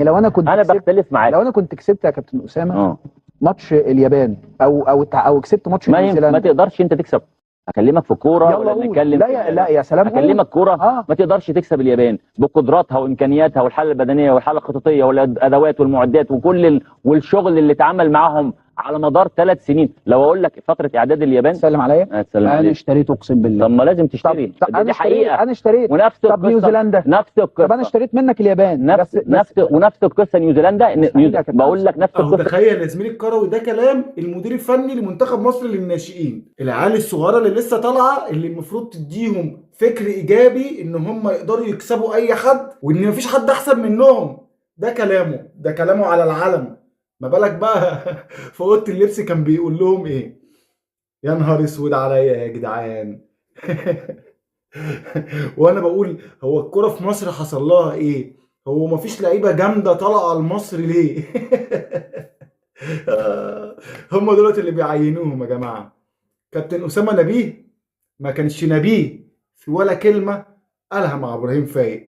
لو انا كنت انا كسبت، بختلف معاك. لو انا كنت كسبت يا كابتن اسامة ماتش اليابان او كسبت ماتش ما ينفع، ما نيوزيلندا، تقدرش انت تكسب. اكلمك في كورة يلا ولا قول. نتكلم لا في يا لا يا سلام، قول. اكلمك كورة. ما تقدرش تكسب اليابان بقدراتها وامكانياتها والحالة البدنية والحالة الخططيه والادوات والمعدات وكل والشغل اللي اتعمل معاهم على مدار 3 سنين. لو اقول لك فترة اعداد اليابان، سلم عليا، سلم انا عليك. اشتريت اقسم بالله. طب ما لازم تشتري. طب دي حقيقة. انا اشتريت. ونفس طب القصة، نيوزيلندا، نفس القصة. طب انا اشتريت منك اليابان، نفس بس نفس ونفس القصة نيوزيلندا. بقول لك نفس القصة. تخيل يا زميلي الكروي، ده كلام المدير الفني لمنتخب مصر للناشئين، العيال الصغيرة اللي لسه طالعه، اللي المفروض تديهم فكر ايجابي ان هم يقدروا يكسبوا اي حد وان مفيش حد احسن منهم. ده كلامه، ده كلامه على العلم. ما بالك بقى في اوضة اللبس كان بيقول لهم ايه؟ يا نهار اسود عليا يا جدعان. وانا بقول هو الكرة في مصر حصل لها ايه؟ هو مفيش لعيبة جامدة طالعه لمصر ليه؟ هم دلوقتي اللي بيعينوهم يا جماعة. كابتن اسامه نبيه ما كانش نبيه في ولا كلمة قالها مع ابراهيم فايق.